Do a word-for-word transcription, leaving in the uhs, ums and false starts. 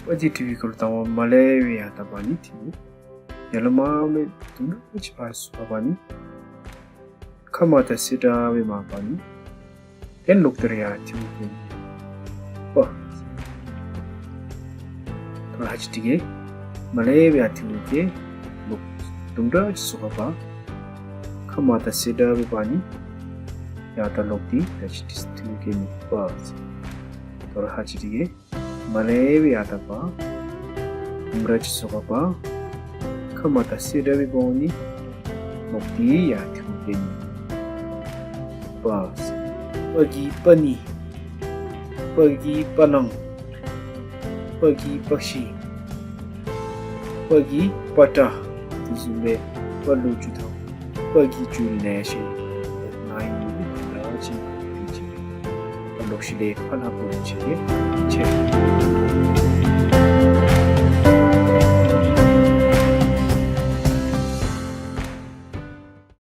པ་གི་དྲི་བའི་སྐོར་དང་པ་མ་ལས་པའི་ཡ་ད་པ་ནི་ཐིམ་ཕུག། ཡ་ལ་མ་མེ་དུམ་གྲ་ཅིག་ཕར་སོང་པ་ནི། ཁ་མ་ད་སེ་ད་པའི་མ་པ་ནི། ཏེ་ལོག་སྟེ་ར་ཡར་ཐིམ་ཕུག་གི་པ། ད་ཧ་ཅི་དྲི་གེ། མ་ལས་པའི་ཡ་ཐིམ་ཕུག་གི་ལོག་དུམ་གྲ་ཅིག་སོང་པ། ཁ་མ་ད་སེ་ད་པའི་པ་ནི། ཡ་ད་ལོག་སྟེ་ད་ཅི་ཐིམ་ཕུག་གི་ནི་པ། ད་ཧ་ཅི་དྲི་གེ། མ་ལས་པའི་ཡ་ད་པ། དུམ་གྲ་ཅིག་སོང་པ། ཁ་མ་ད་སེ་ད་པའི་པ་ནི། ལོག་སྟེ་ཡར་ཐིམ་ཕུག་གི་ནི་པ། པ་གི་པ་ནི། པ་གི་པ་ལང་། པ་གི་པ་ཤི། པ་གི་པ་ཏྲ། དེ་བཟུམ་སྦེ་པ་ལུ་ཅུ་དང་པ་གི་ཅུ་ལེ་ཤ་ཡོད། ང་ཡི་ནི་ལ་ཅིག་དེ་ཅིག་རེ། ད་ལོག་ཤུལ་ལས་ཕར་ལྷག་པོ་ཅིག་རེ་ཆེ།